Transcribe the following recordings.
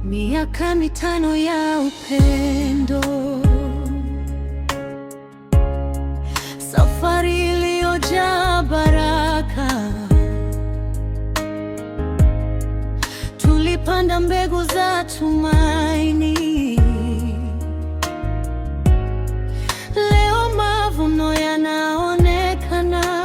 Miaka 5 ya upendo, safari iliyojaa baraka. Tulipanda mbegu za tumaini, leo mavuno yanaonekana.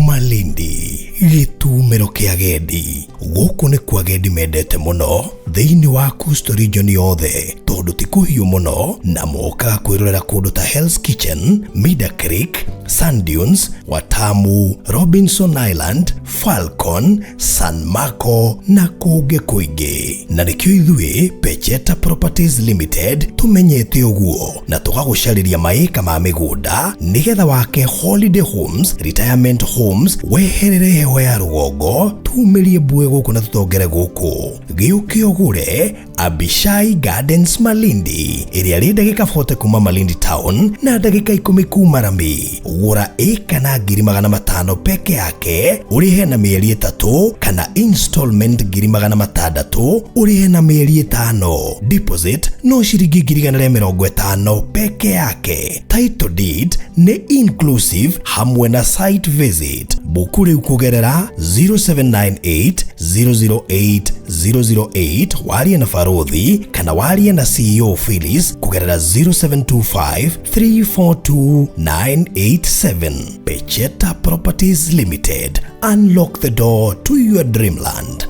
Malindi, gĩtumĩro kĩa agendi. Gũkũ nĩkuo agendi mendete mũno thĩinĩ wa Coastal Region yothe, tondũ ti kũhiũ mũno na mokaga kwĩrorera kũndũ ta Hell's Kitchen, Mida Creek, Sand Dunes, Watamu, Robinson Island, Falcon, San Marco na kũngĩ kũingĩ. Na nĩkĩo ithuĩ Pecheta Properties Limited tũmenyete ũguo na tũgagũcarĩria maĩka ma mĩgũnda nĩgetha wake holiday homes, retirement homes, weherere heho ya rũgongo, tumĩrie mbue gũkũ na tũtongere gũkũ. Gĩũke ũgũre Abishai Gardens Malindi, ĩrĩa rĩ ndagĩka 40 kuma Malindi Town na ndagĩka 10 kuma Rami. Gũra ĩka na 500,000 peke yake, ũrĩhe na mĩeri 3, kana installment 600,000, ũrĩhe na mĩeri 5. Deposit no ciringi 150,000 peke yake. Title deed nĩ inclusive hamwe na site visit. Buku rĩu kũgerera 0798 008 008, warie na Barothi kana warie na CEO Phyllis kũgerera 0725 342 987. Pecheta Properties Limited. Unlock the door to your dreamland.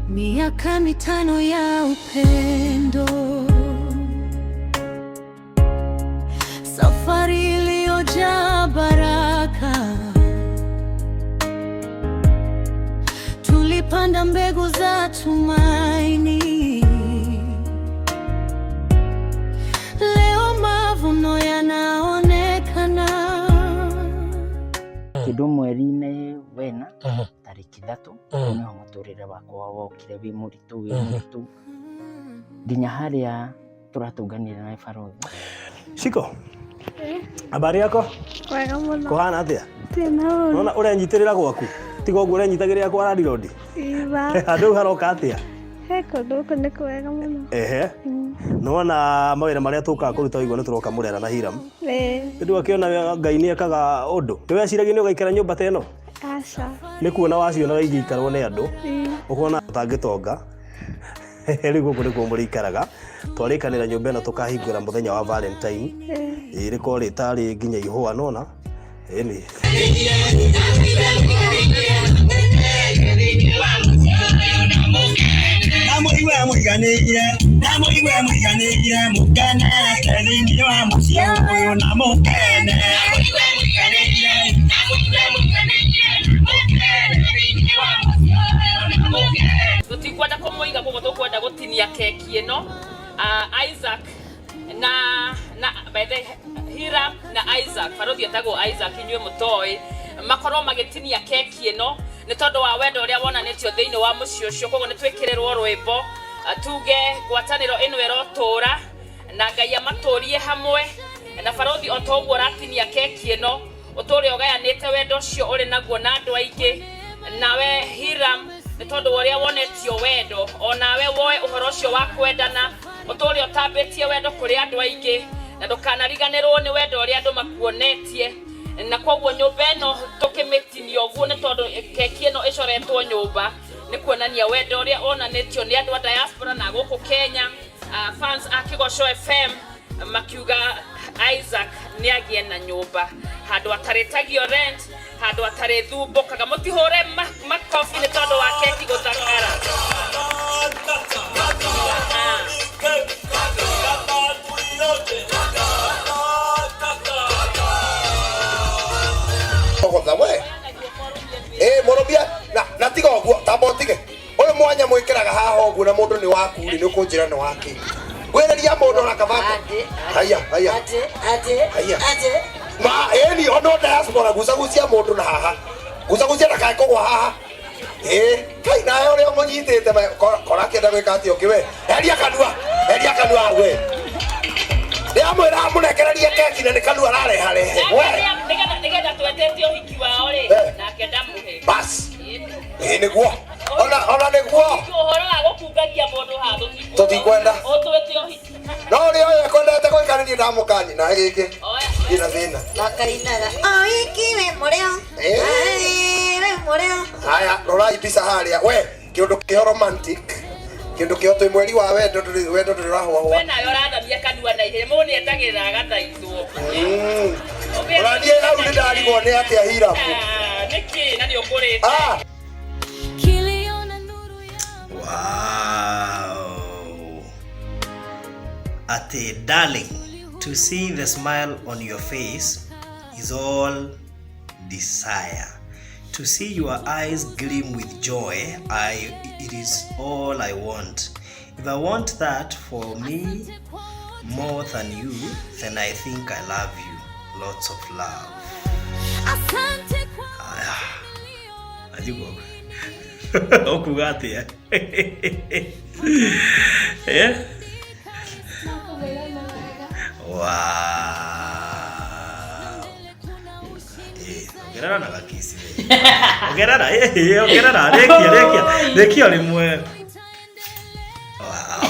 Miaka 5 ya upendo, safari iliyojaa baraka. Tulipanda mbegu za tumaini, leo mavuno yanaonekana. Kĩndũ mweri-inĩ wena, tarĩki 3, nĩho mũtũrĩre wakwa wokire wĩ mũritũ, wĩ mũritũ, nginya harĩa tũratũnganire na barothi. Shiko, habari yako? Wega mũno. Kuhana atia? Tena ũru. Nona ũrenyitĩrĩra gwaku, tiga ũguo ũrenyitagĩrĩra kwa landlord. Iba. Handũ hau haroka atia? He kũndũ gũkũ nĩ kwega mũno. Ehe, nĩwona mawĩra marĩa tũkaga kũruta, waigua nĩ tũroka Mũrera na Hiram. Ĩĩ. Rĩu akĩona Ngai nĩ ekaga ũndũ. Nĩ weciragia nĩ ũgaikara nyũmba ta ĩno? Aca. Nĩ kuona wacionaga ingĩikarwo nĩ andũ, ũkona ũtangĩtonga. Rĩu gũkũ nĩkuo mũrĩikaraga. Twarĩkanĩra nyũmba ĩno tũkahingũra mũthenya wa Valentine. Ĩĩ, rĩkorwo rĩtarĩ nginya ihũa, nona ĩni. Ndamũigua mũiganĩire, ndamũigua mũiganĩire, mũkenete thĩinĩ wa mũciĩ ũyũ na mũkene. Ndamũigua mũiganĩire, ndamũigua mũiganĩire, mũkene thĩinĩ wa mũciĩ ũyũ na mũkene. Tutikwenda kũmũiga koguo, tũkwenda gũtinia keki ĩno. Isaac na by the Hiram na Isaac, barothi etagwo Isaac, inyuĩ mũtoĩ, makorwo magĩtinia keki ĩno nĩ tondũ wa wendo ũrĩa wonanĩtio thĩinĩ wa mũciĩ ũcio. Koguo nĩ twĩkĩrĩrwo rwĩmbo, tuge ngwatanĩro ĩno ĩrotũra na Ngai amatũrie hamwe. Na barothi, o ta ũguo ũratinia keki ĩno, ũtũre ũgayanĩte wendo ũcio ũrĩ naguo na andũ aingĩ. Nawe Hiram, nĩ tondũ wa ũrĩa wonetio wendo, onawe woe ũhoro ũcio wa kwendana, ũtũre ũtambĩtie wendo kũrĩ andũ aingĩ, na ndũkanariganĩrwo nĩ wendo ũrĩa andũ makuonetie. Na koguo nyũmba ĩno tũkĩmĩtinia ũguo, nĩ tondũ keki ĩno ĩcoretwo nyũmba, nĩ kuonania wendo ũrĩa wonanĩtio nĩ andũ a diaspora na gũkũ Kenya, fans a Kĩgoco FM, makiuga Isaac nĩ agĩe na nyũmba handũ atarĩtagio rent, handũ atarĩthumbũkaga. Mũtihũre makobi nĩ tondũ wa keki gũthakara. Ah. Ogotha we ĩ mũrũmia na tiga ũguo, tamba ũtige ũyũ mwanya mwĩkĩraga haha ũguo, na mũndũ nĩ waku rĩ, nĩ ũkũnjĩra nĩ wake ngwĩrĩria mũndũ na kabata. Haya, haya, haya, ma ĩni ono diaspora, gucagucia mũndũ na haha, gucagucia ndakae kũgwa haha. Ĩ kai nawe ũrĩa ũmũnyitĩte kora akĩenda gwĩka atĩa ũngĩ we? Heria kanua, heria kanua hau we. Ndĩramwĩra amũrekererie keki na nĩ kanua arareharehe. We. Nĩgetha twetete ũhiki wao rĩ, Eh. nake ndamũhe. Bas. Ĩĩ nĩguo. Ona nĩguo. Ũhoro wa gũkungagia mũndũ haha Tũtikwenda. Ũtwĩte ũhiki. No ũrĩa ũyũ ekwendete gwĩka nĩ niĩ ndamũkani na gĩkĩ. Ndĩ na thĩna. Makainaga oiki we mũrĩo Eh. Ai, we mũrĩo. Haya, rorai mbica harĩa. We, kĩũndũ kĩo romantic. Kĩũndũ kĩo twĩ mweri wa wendo ndũrĩ wendo ndũrĩ ũrahũahũa. We nawe ũrathamia kanua na ihenya, mũndũ nĩetagĩrĩra agathaithwo. Ona niĩ hau nĩ ndarigwo nĩ atĩa Hiramu. Nĩkĩ na nĩ ũkũrĩte? Ah. Wow. Ate darling, to see the smile on your face is all desire. To see your eyes gleam with joy, I it is all I want. If I want that for me more than you, then I think I love you. Lots of love. Aya. Ajiko. Okuga atia. Eh? Wow. Eh, ongerera na gakisi. Ongerera, eh, ongerera, rekia, rekia. Rekia rimwe. Wow.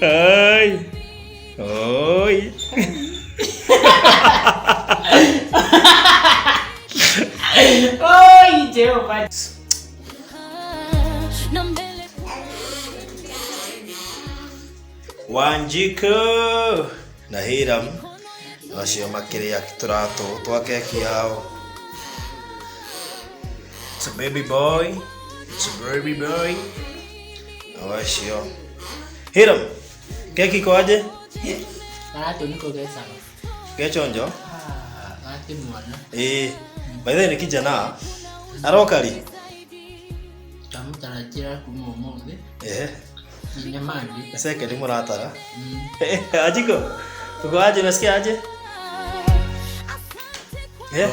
Ai. Oi. Oi, Jehova. Wanjiku na Hiram acio makĩrĩa tũratũ twa keki yao. It's a baby boy. It's a baby boy. Na acio. Hiram, keki iko aje? Karatũ niko gecaga. Gechonjo? Gati mwana. Eh, by the way ni kijana. Aroka ri? Ndamũtarajĩra kuma ũmũthĩ. Eh. Nginya Monday. Second mũratara. Ajiko. Uko aje nasikia aje? Eh?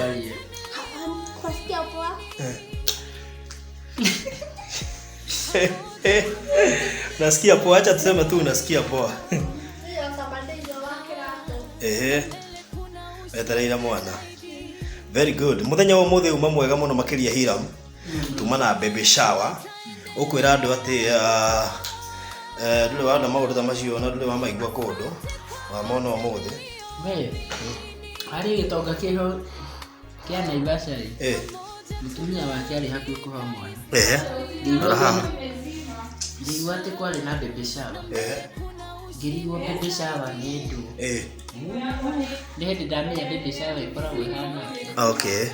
Kusikia poa. Nasikia poa, acha tuseme tu unasikia poa. Ehe. Wetereire mwana. Very good. Muthenya wa umuthi uma mwega muno makiria Hiram. Tuma na baby shower. Ukwira andu ati nduri wona maundu ta macio na nduri wamaigua kundu. Wamona umuthi. We, harĩ gĩtonga kĩho kĩa Naivasha rĩ, Eh. mũtumia wake arĩ hakuhĩ kũheo mwana. Ehe. Ngĩigua Rora haha. Ngĩigua atĩ kwarĩ na baby shower. Ehe. Ngĩrigwo baby shower nĩ ndũ. Eh. Nĩ hĩndĩ ndamenya baby shower ĩkoragwo ĩhana atĩa. Okay. Eh,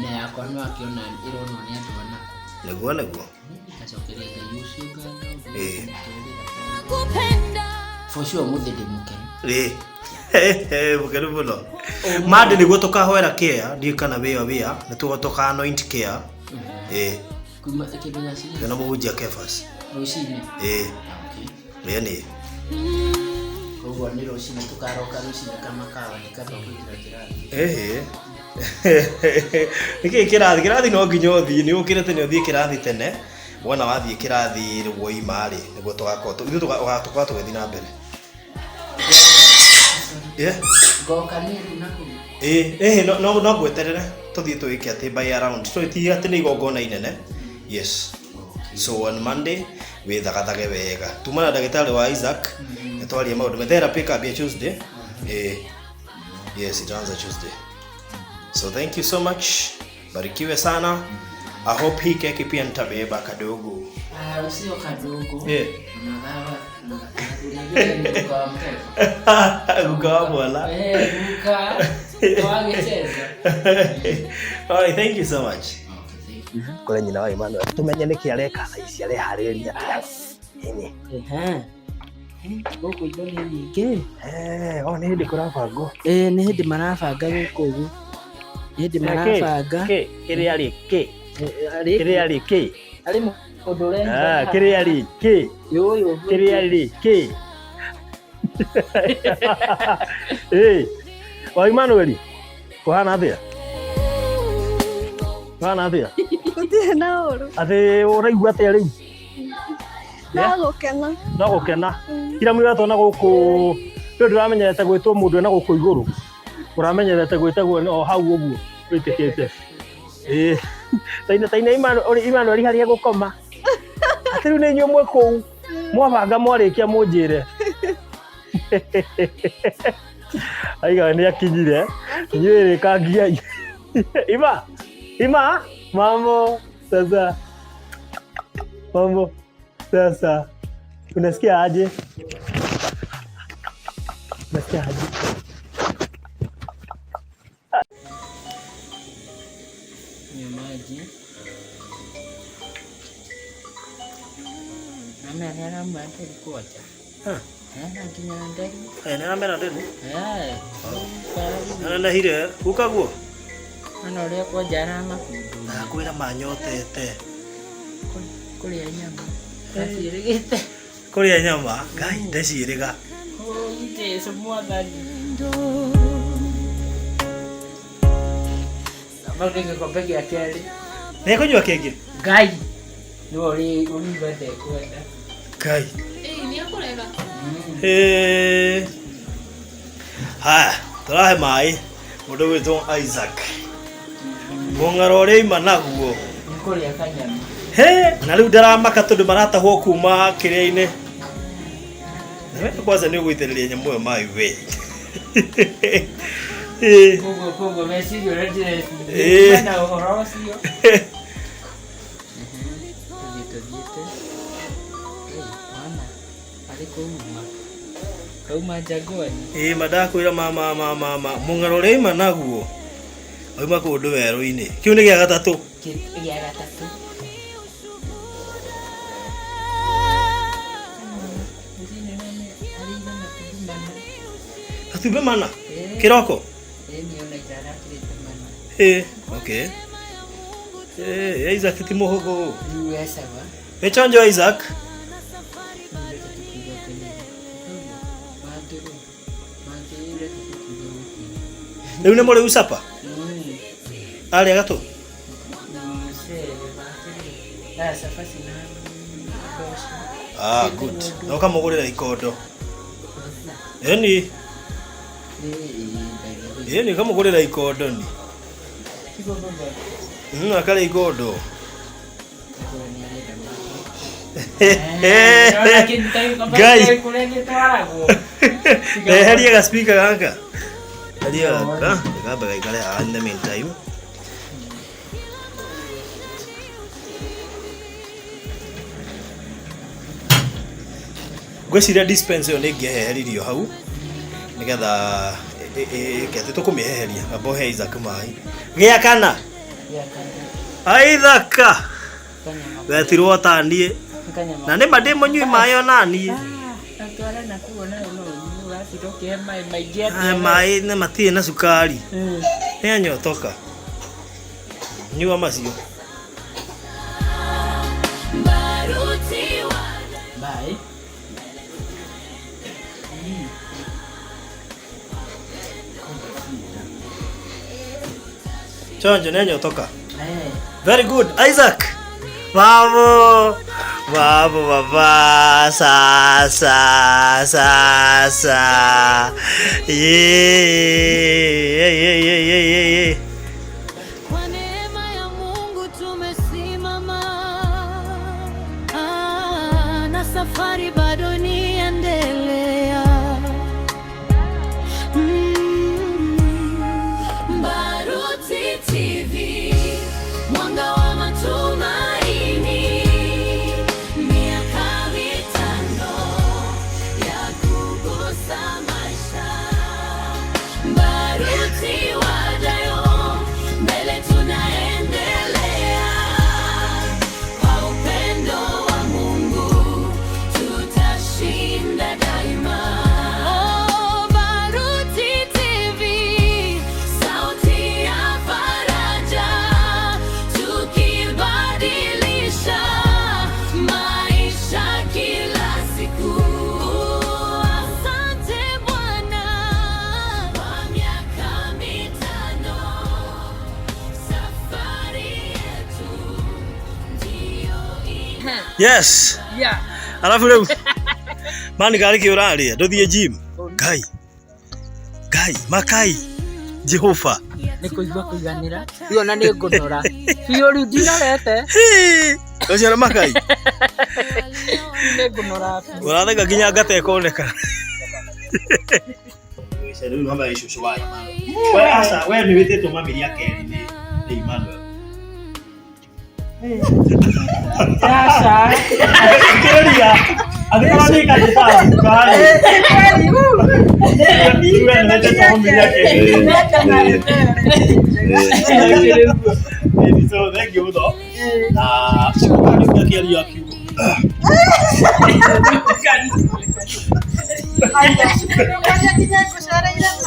na yakwa no akĩona ĩronwo nĩ andũ ana. Nĩguo nĩguo. Ngacokeria Ngai ũcio ngatho. Eh. For sure ũmũthĩ ndĩ mũkenu. Eh. Mũkenu mũno. Mande nĩguo tũkahoera care, ndiũĩ kana wĩyo wĩa, nĩ tũka anoint care. Eh. Kuma kĩndũ thaa cigana? Kana mũhunjia Kefas. Rũcinĩ. Eh. Okay. Ĩni. Koguo nĩ rũcinĩ tũkaroka rũcinĩ kamakawa nĩ kaba kũingĩra kĩrathi. Ĩhĩ. Nĩkĩ kĩrathi? Kĩrathi no nginya ũthiĩ, nĩ ũkĩre tene ũthiĩ kĩrathi tene. Wona wathiĩ kĩrathi rĩu woima rĩ, nĩguo tũgakorwo ithuĩ tũgakorwo tũgĩthiĩ na mbere. Yeah. Ngoka niĩ na kũu. Ĩĩ, ĩhĩ no no ngweterere tũthiĩ twĩke atĩ by around. Ti atĩ nĩ igongona inene. Yes. So on Monday wĩthagathage wega. Tuma na ndagĩtarĩ wa Isaac nĩ twarie maũndũ. Therapy ĩkambia Tuesday. Ĩĩ. Yes, it runs on Tuesday. So thank you so much. Barikiwe sana. I hope hii keki pia nitabeba kadogo. Ah, usio kadogo. Eh. Unagawa unajua ni guka wa mtoto. Guka wa mwana. Eh, guka wagĩcheza. All right, thank you so much. Kũrĩ nyina wa Emmanuel tũmenye nĩkĩ areka thaa ici areharĩrĩria atĩa. Ĩni. Ehe. Gũkũ indo nĩ nyingĩ. Eh, o nĩ hĩndĩ kũrabangwo. Ĩĩ nĩ hĩndĩ marabanga gũkũ ũguo. Nĩ hĩndĩ marabanga. Kĩrĩa rĩ kĩ? Arĩ Kĩrĩa rĩ kĩ? arĩ mũndũ ũrehitha Ah, kĩrĩa rĩ kĩ? Yũyũ. Kĩrĩa rĩ kĩ? Eh, wa Emmanuel, kũhana atĩa? Kũhana atĩa? Gũtirĩ na ũru. Atĩ ũraigua atĩa rĩu? No gũkena. No gũkena. Kira mũirĩtu na gũkũ rĩu ndũramenyerete gwĩtwo mũndũ ena gũkũ igũrũ, ũramenyerete gwĩtagwo o hau ũguo wĩtĩkĩte. Ĩĩ taina taina Emmanuel harĩa gũkoma atĩ rĩu nĩ inyuĩ mwĩ kũu mwabanga mwarĩkia mũnjĩre. Aiga nĩ akinyire inyuĩ rĩkangiai. Ima Ima mambo sasa, mambo sasa, unasikia aje? Unasikia aje? Nywa maji. Mama nĩ arauma nderi kwanja. Ena nginya nderi. Nĩ aramera nderi? Eh. Ananehire gukaguo? Ona ũrĩa kwanja aramahundũria. Ndakwĩra manyotete. Kũrĩa nyama. Ndaciĩrĩgĩte. Kũrĩa nyama? Ngai ndeciĩrĩga. Jesu mwathani. Mau nĩ gĩkombe gĩa kerĩ. Nĩ ekũnyua kĩngĩ? Ngai. Nĩwe ũriuga ndekwenda. Ngai. Ĩĩ nĩ ekũrega. Haya, tũrahe maĩ mũndũ gwĩtwo Isaac. Mũng'aro ũrĩa aima naguo. Nĩ kũrĩa kanyama. He, na rĩu ndaramaka tondũ maratahwo kuma kĩrĩa-inĩ. Na we kwanza nĩ ũgũitĩrĩria nyamũ ĩyo maĩ we. Koguo koguo meciria ũrĩa ndĩreciria. Na ũhoro ũcio. Tũthiĩ tũthiĩte. Mwana arĩ kũuma. Kauma Jangwani. Ĩĩ ma ndakwĩra ma ma ma ma mũng'aro ũrĩa aima naguo auma kũndũ werũ-inĩ. Kĩu nĩ gĩa gatatũ. Gĩa gatatũ. Matumbĩ mana? Kĩroko? Ĩĩ, okay. Ĩĩ, Isaac ti mũhũthũ. Wĩ chonjo Isaac? Rĩu nĩ mũrĩu capa? Arĩa gatũ? Ah, good. Na ũkamũgũrĩra ikondo. Ĩni. Ĩni ũkamũgũrĩra ikondo ni. Akarĩa ikondo. Ngai. Eheria ga speaker gaka. Eheria gaka, gakambe gaikare haha in the meantime. Ngwĩciria dispenser ĩyo nĩ ĩngĩeheririo hau nĩgetha ĩke atĩ tũkũmĩeheria amba ũhe Isaac maĩ. Gĩa kana? Aithaka wetirwo ta niĩ na nĩ ma ndĩ mũnyui maĩ ona niĩ. Maĩ nĩ matirĩ na cukari nĩ anyotoka nyua macio. Bye. Chonjo nĩ anyotoka. Very good Isaac. Vamos. Vamos baba. Sasa sasa. Yeah, yeah, yeah, yeah, yeah. Kwa neema ya Mungu tumesimama, na safari bado ni endelea. Mbaruti TV, mwanga wa matumaini, miaka 5 ya kugusa maisha. Mbaruti Wadayo, mbele tunaendelea, kwa upendo wa Mungu tutashinda daima. Oh, Baruti TV, sauti ya faraja, tukibadilisha maisha kila siku. Asante Bwana kwa miaka 5, safari yetu ndiyo Yes. Yeah. Alafu rĩu mani karĩ kĩ ũrarĩa ndũthiĩ gym. Ngai. Ngai, Makai. Jehova. Nĩ kũigua kũiganĩra. Rĩu ona nĩ ngũnora. Biũ rĩu ndinorete. Ũcio nĩ Makai. Nĩ ngũnora biũ. Ũratheka nginya ngata ĩkoneka. Rĩu mama cũcũ wa Emmanuel. We aca, we nĩ wĩtĩtwo mami rĩa kerĩ nĩ Emmanuel. Aca. Kĩrĩria. Angĩkorwo nĩ kanjĩta rĩ. We nĩ wĩtĩtwo mami rĩa kerĩ. So thank you mũno. Na ciugo nĩ ũngĩakĩaria kiugo.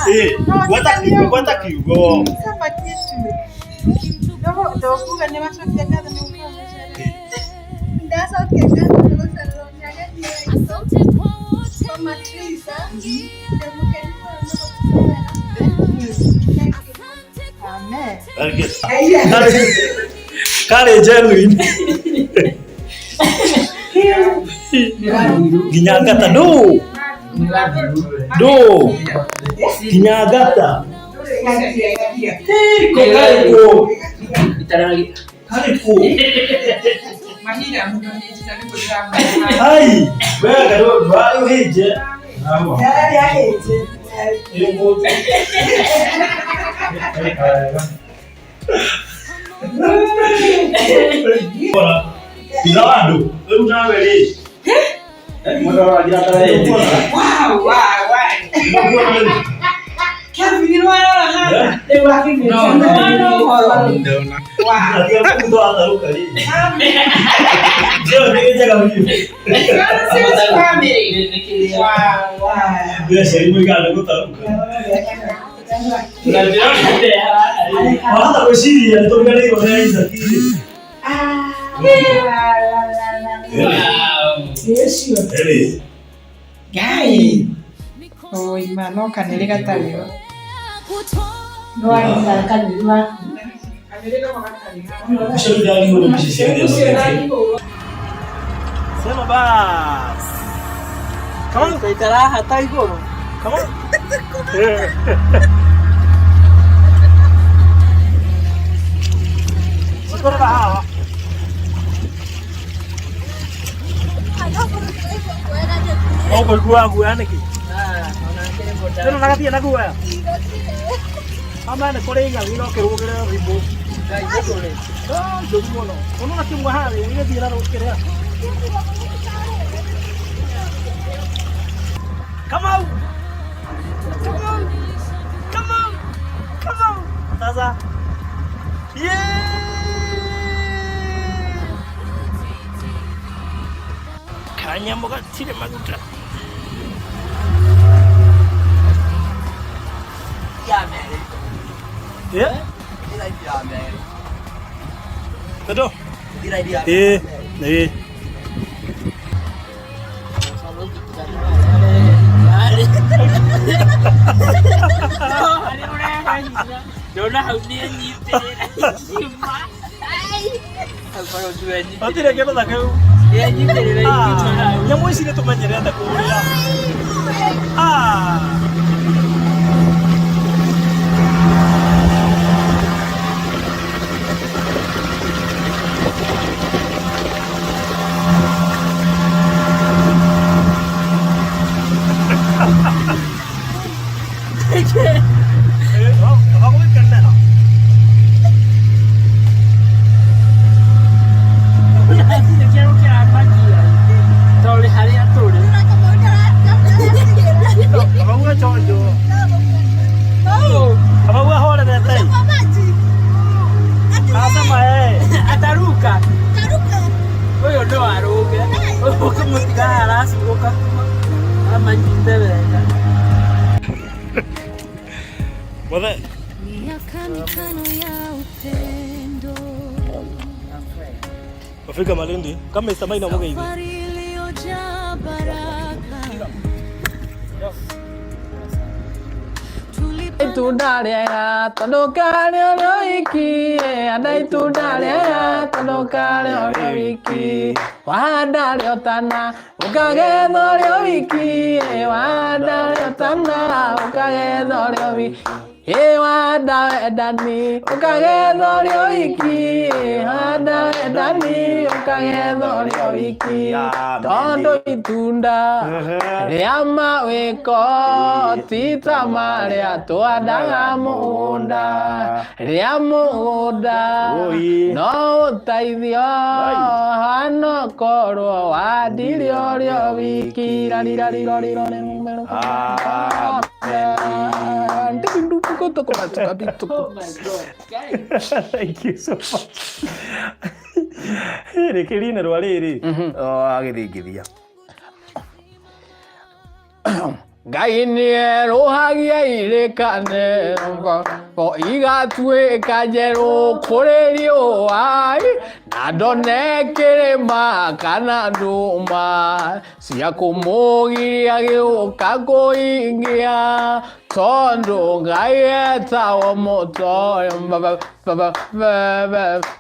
Eh, gweta kiugo, gweta kiugo. Ndacokia ngatho nĩ gũcererwo nĩ ageni aitũ. Mama Teresa, ndĩ mũkenu mũno nĩ gũtũcerera. Thank you. Very good. Karĩ genuine. Nginya ngata ndũ. Ndũ. Nginya ngata. Kũ karĩ kũ? Karĩ kũ? Ai, we karĩ ndwarĩ ũhĩnje. Itha wa andũ, rĩu nawe rĩ. Wahota gwĩciria nĩ tũriganĩirwo nĩ Isaac rĩ. Ĩrĩ. Ngai. Oi ma no kanĩrĩ gatarĩ ho. Ũcio ndangĩhũrwo mbica cia mĩthemba mĩingĩ. Sema bas. Come on. Tũikara haha ta igũrũ. Come on. Cikũrũra haha. Ũkũigua guoya nĩkĩ? Ĩno na gathiĩ na guoya. Ama nĩ kũrĩ nyau no kĩrũgĩre thimũ. Ah, njũru mũno. Ũnona kĩmwe harĩa gĩgĩthiĩ na rũkĩrĩa. Kamau! Kamau! Kamau! Kamau! Sasa. Yeah! Kanyamũ gatirĩ maguta. Yeah? Betul? Eh, eh. Ndona hau nĩ enyitĩrĩra ikima. Hau barũthi wenyitĩrĩra. Hatirĩ kĩndũ ta kĩu. Nĩenyitĩrĩra ikima hau. Nyamũ ici nĩ tũmenyerete kũrĩa. Ah. Eh, oh, hagũgĩkenera. Hatirĩ kĩndũ kĩramagia tondũ harĩa tũrĩ. Kamau chonjo. Kamau ahorerete. Asema eh. Ataruka. Ũyũ no arũge. Ũkĩmũtiga aracurũka amanyite wega. Mothe. Miaka mitano ya upendo, Wafika Malindi kama Mr. Maina mũgeithi. safari iliyojaa baraka. itunda rĩega tondũ karĩ ũrĩ wiki handa itunda rĩega tondũ karĩ ũrĩ wiki wahanda rĩo tana ũkagetha ũrĩ wiki wahanda rĩo tana ũkagetha ũrĩ wiki ĩ wahanda wendani ũkagetha ũrĩ wiki wahanda wendani ũkagetha ũrĩ wiki tondũ itunda rĩa mawĩko ti ta marĩa twandaga mũgũnda rĩa mũgũnda no ũteithio hanokorwo wandire ũrĩ o wiki rarirarirorirore Thank you so much. Rĩkĩrine rwa rĩrĩ agĩthingithia Ngai nĩerũhagia irĩkanĩro ngo igatuĩka njerũ kũrĩ riũa na ndone kĩrĩma kana nduma cia kũmũgiria gĩũka kũhingia tondũ Ngai etagwo mũtoyo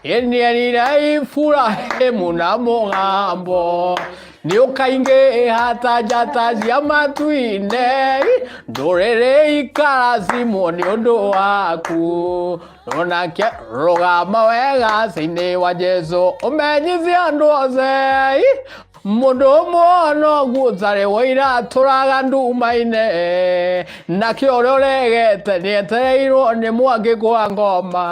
ĩnĩerire Iburahĩmu na mũgambo nĩ ũkaingĩha ta njata cia matu-inĩ ndũrĩrĩ ikaracimwo nĩ ũndũ waku nonake rũgama wega thĩinĩ wa Jesũ ũmenyithie andũ othe mũndũ ũmwe noguo ũtarĩ woira atũraga nduma-inĩ nakĩo ũrĩa ũregete nĩetereirwo nĩ mwangĩ kwa ngoma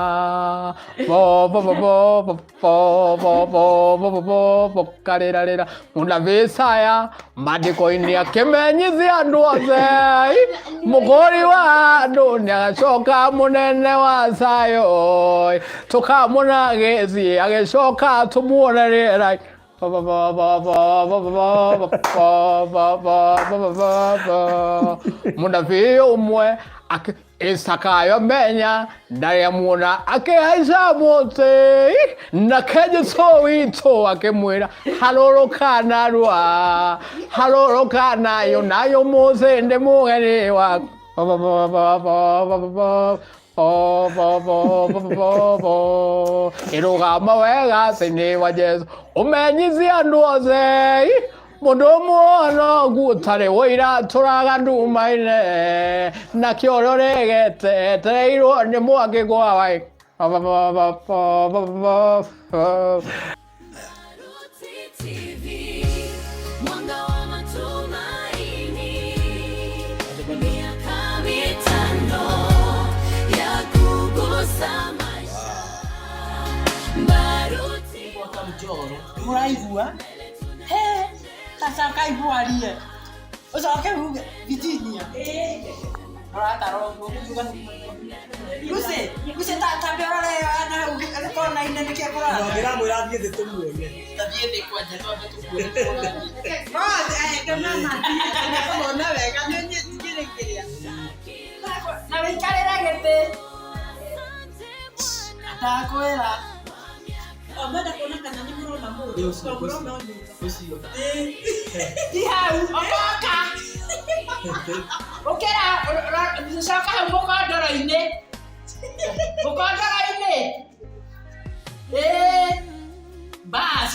bo bo bo bo bo bo bo bo bo bo bo bo karĩrarĩra mũnabii Isaya maandĩko-inĩ akĩmenyithia andũ othe mũkũri wa andũ nĩagacoka mũnene wa Zayũ tũkamũna agĩthiĩ agĩcoka tũmuone rĩera mũnabii ũmwe Isakayo menya ndarĩa muona akĩhaica mũtĩ nake Jesũ witũ akĩmwĩra harũrũka narua harũrũka nayo nayo mũthĩ ndĩ mũgeni waku ĩrũgama wega thĩinĩ wa Jesũ ũmenyithie andũ othe mũndũ ũmwe noguo ũtarĩ woira tũraga nduma-inĩ nakĩo ũrĩa ũregete etereirwo nĩ mwangĩ kwa wai TV, mwanga wa matumaini, miaka mitano ya kugusa maisha. Baruti Mũraigua? He, tacoka iguarie. Ũcoke uge Virginia. Ũratara ũguo kuga. Lucy, Lucy ta tambe ũrore na hau kona-inĩ nĩkĩo kũratara. Ndĩramwĩra athiĩ thĩ tũmuone. Tathiĩ thĩ kwanja twambe tũkuone. No, eke mama athiĩ kũmona wega nĩ niĩ ndigĩrĩ kĩrĩa. Na wĩikarĩre gĩtĩ. Ndakwĩra. Mwenda kuona kana nĩ mũrona mũndũ Ũcio, to mũrona o nyũmba. Ũcio. Ti hau, okoka. Ũkĩra, coka hau mũkondoro-inĩ. Mũkondoro-inĩ. Ĩĩ. Bas.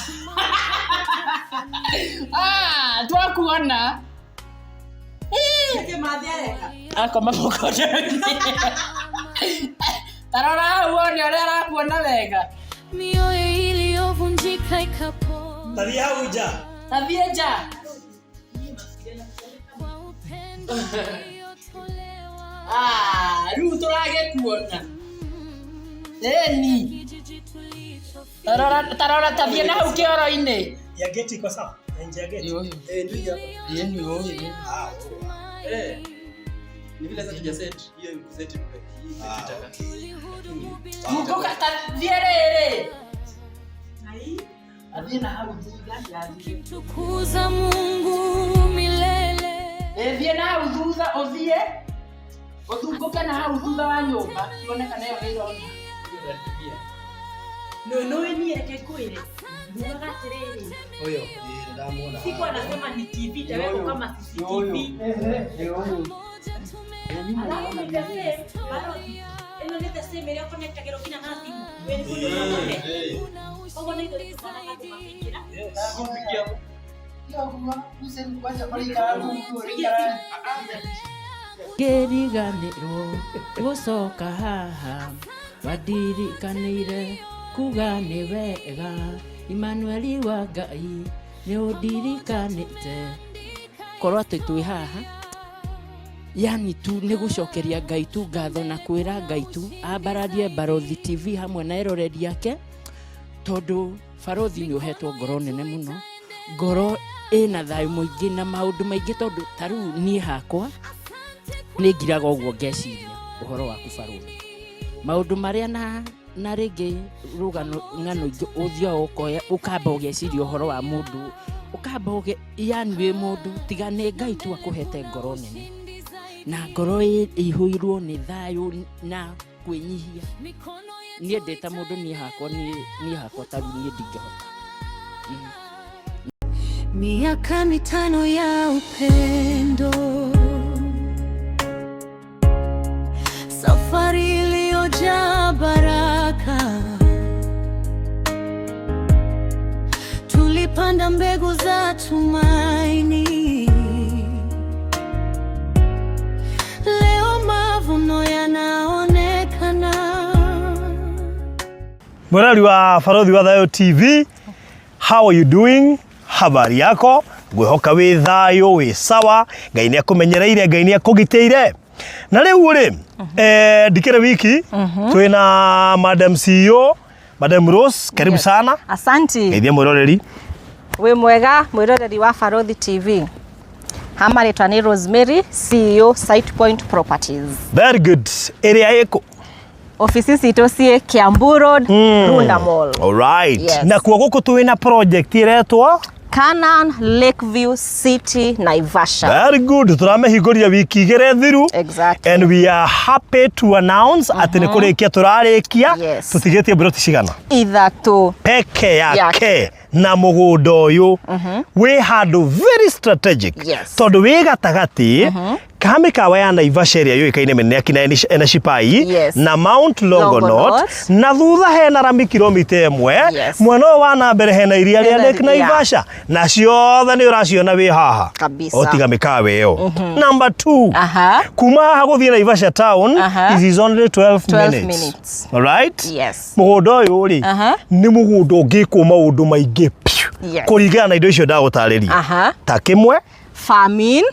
Ah, twakuona. Nĩkĩ mathi areka? Akoma mũkondoro-inĩ. Ta rora hau wone ũrĩa arakuona wega. mioyo iliyovunjika ikapona. Tathiĩ hau nja. Tathiĩ nja. Kwa upendo uliotolewa. Ah, rĩu tũragĩkuona. Ĩni. Kijiji tulichofika. Tarora tarora tathiĩ na hau kĩoro-inĩ. Ya gate iko sawa? Ya nje ya gate. Eh, ndio hapa. Ĩni ũĩ. Eh. Ni vile sasa tujaset hiyo kuset imetaka. Huko tathiĩ rĩrĩ. Athiĩ na hau thutha yathiĩ. Tukuza Mungu milele. Ĩthiĩ na hau thutha ũthiĩ. Ũthungũke na hau thutha wa nyũmba tuone kana ĩyo nĩ ĩrona. No no niĩ reke ngwĩre. Ngugaga atĩrĩrĩ. Ũyũ. Ndamuona. Siku anasema ni TV itawekwa kama CCTV. Pamoja tume Ĩno nĩ the same ĩrĩa ũconnectagĩrwo nginya na thimũ wĩ kũndũ guothe. Koguo na ithuĩ tũkonaga andũ makĩingĩra. Ngĩriganĩrwo gũcoka haha wandirikanĩire kuga nĩ wega Imanueli wa Ngai nĩ ũndirikanĩte korwo atĩ twĩ haha yani tu nĩ gũcokeria Ngai tu ngatho na kwĩra Ngai tu ambararie Barothi TV hamwe na eroreri ake tondũ Barothi nĩ ũhetwo ngoro nene mũno ngoro ĩna thayũ mũingĩ na maũndũ maingĩ tondũ ta rĩu niĩ hakwa nĩ ngiraga ũguo ngeciria ũhoro waku Barothi maũndũ marĩa na na rĩngĩ rũgano ng'ano ingĩ ũthiaga ũkoya ũkamba ũgeciria ũhoro wa mũndũ ũkamba ũge yani wĩ mũndũ tiga nĩ Ngai tu akũhete ngoro nene na ngoro ĩihũirwo nĩ thayũ na kwĩnyihia niĩ ndĩ ta mũndũ niĩ hakwa niĩ hakwa ta rĩu niĩ ndingĩhota. Miaka mitano ya upendo, safari iliyojaa baraka. Tulipanda mbegu za tumaini, leo mavuno yanaonekana. Mwerori wa Barothi wa Thayo TV, how are you doing? Habari yako? Ngwĩhoka wĩ thayũ, wĩ sawa, Ngai nĩ akũmenyereire, Ngai nĩ akũgitĩire. Na rĩu rĩ, ndikĩrĩ wiki, twĩna Madam CEO, Madam Rose, karibu sana. Asanti. Geithia mwĩroreri. Wĩ mwega mwĩroreri wa Barothi TV. Ha marĩtwa nĩ Rosemary, CEO Site Point Properties. Very good. Ĩrĩa ĩkũ? Ofici citũ ciĩ Kiambu Road, Runda Mall. All right. Yes. Na kuo gũkũ twĩ na project ĩretwo Canaan Lakeview City, Naivasha. Very good. Tũramĩhingũrire wiki igĩrĩ thiru. Exactly. And we are happy to announce atĩ nĩ kũrĩkia tũrarĩkia. Yes. Tũtigĩtie mburoti cigana? Ithatũ. Peke yake na mũgũnda ũyũ wĩ handũ very strategic. Yes. Tondũ wĩ gatagatĩ ka mĩkawa ya Naivasha ĩrĩa yũĩkaine mĩnene ya kina Enashipai Yes. na Mount Longonot Longonot. na thutha hena rami kilomita ĩmwe Yes. mwena ũyũ wa na mbere hena iria rĩa Hena Lake iria. Naivasha na ciothe nĩ ũraciona wĩ haha Kabisa. o tiga mĩkawa ĩyo number 2 Aha. kuma haha gũthiĩ Naivasha town Aha. it is only 12 12 minutes, minutes. All right? Yes. Mũgũnda ũyũ rĩ Aha. nĩ mũgũnda ũngĩkwo maũndũ maingĩ piũ Yes. kũringana na indo icio ndagũtarĩria Aha. ta kĩmwe Farming.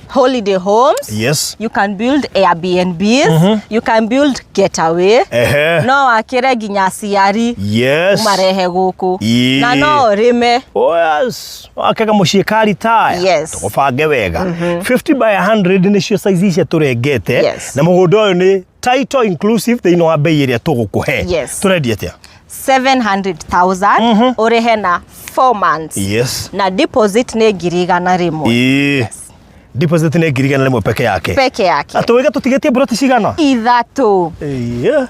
Holiday homes. Yes. You can build Airbnbs. You can build getaway. Ehe. No wakĩre nginya aciari Yes. ũmarehe gũkũ. Ĩĩ. Na no ũrĩme. Oh yes. Wakega mũciĩ karitaya. Yes. Tũgũbange wega. 50 by 100 nĩcio size icio tũrengete. Yes. Na mũgũnda ũyũ nĩ title inclusive thĩinĩ wa bei ĩrĩa tũgũkũhe. Yes. Tũrendia atĩa? 700,000 ũrĩhe na 4 months. Yes. Na deposit nĩ 100,000. Ĩĩ. Deposit nĩ 100,000 peke yake. Peke yake. Atũwĩga tũtigĩtie mburoti cigana? Ithatũ. Ĩĩ.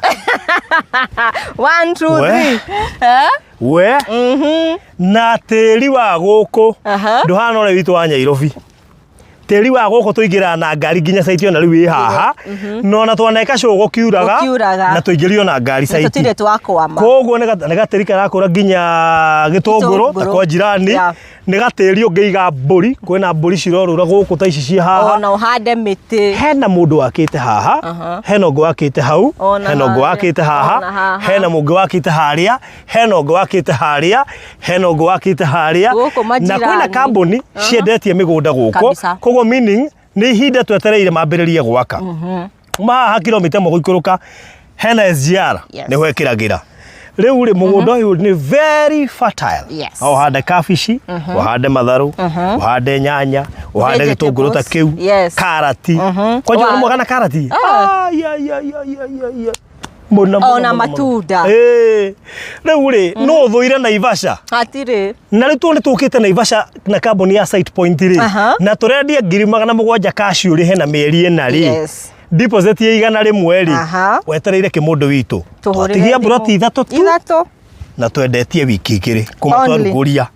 1 2 We. 3. Eh? We. Na tĩri wa gũkũ ndũhana ũrĩa witũ wa Nyairobi. Tĩri wa gũkũ tũingĩraga na ngari nginya site ona rĩu ĩ haha na ona twaneka cũ gũkiuraga Gũkiuraga. na tũingĩrio na ngari Na site tũtirĩ twakwama. koguo nĩ gatĩri karakũra nginya gĩtũngũrũ ta Gĩtũngũrũ. kwa jirani Yeah. nĩ gatĩri ũngĩiga mbũri kwĩna mbũri cirorũra gũkũ ta ici ciĩ haha Ona ũhande mĩtĩ. Hena mũndũ wakĩte haha Aha. hena ũngĩ wakĩte hau Ona hena ũngĩ harĩa. wakĩte haha Ona haha. hena mũngĩ wakĩte harĩa hena ũngĩ wakĩte harĩa hena ũngĩ wakĩte harĩa Gũkũ na kwĩna majirani. kambuni ciendetie mĩgũnda gũkũ Kabisa. koguo meaning nĩ ihinda twetereire mambĩrĩrie gwaka kuma haha kilomita ĩmwe gũikũrũka hena SGR Yes. nĩho ĩkĩragĩra rĩu rĩ mũgũnda ũyũ nĩ very fertile Yes. no ũhande kabici ũhande matharũ ũhande nyanya ũhande gĩtũngũrũ ta Vegetables. kĩu Yes. karati kwanja Wa- nĩ mwega na karati Ah. Ai, ai, ai, ai, ai, ai, ai. Mũno, mũno, Ona mũno, mũno. matunda. Ĩĩ. Rĩu rĩ no ũthũire Naivasha Hatirĩ. Na rĩu nĩ tũkĩte Naivasha na kambuni ya Site Point rĩ Aha. na tũrendia 700,000 cash ũrĩhe na mĩeri ĩna rĩ Yes. deposit ya 100 rĩ Aha. wetereire kĩmũndũ witũ Tũhũrĩre twatigia thimũ. mburoti ithatũ tu Ithatũ. na twendetie wiki igĩrĩ kuma Only. twarugũria.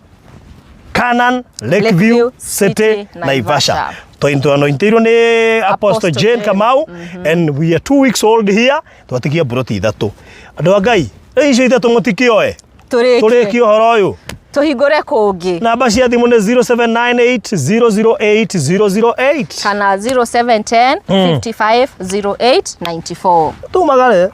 Canaan Lakeview City Naivasha. Twanointirwo nĩ Apostle Jane Kamau and we are 2 weeks old here. Twatigia mburoti ithatũ. Andũ a Ngai, rĩu icio ithatũ mũtikĩoe. Tũrĩkie. Tũrĩkie ũhoro ũyũ. Tũhingũre kũngĩ. Namba cia thimũ nĩ 0798 008 008 kana 0710 55 08 94. Tumagare.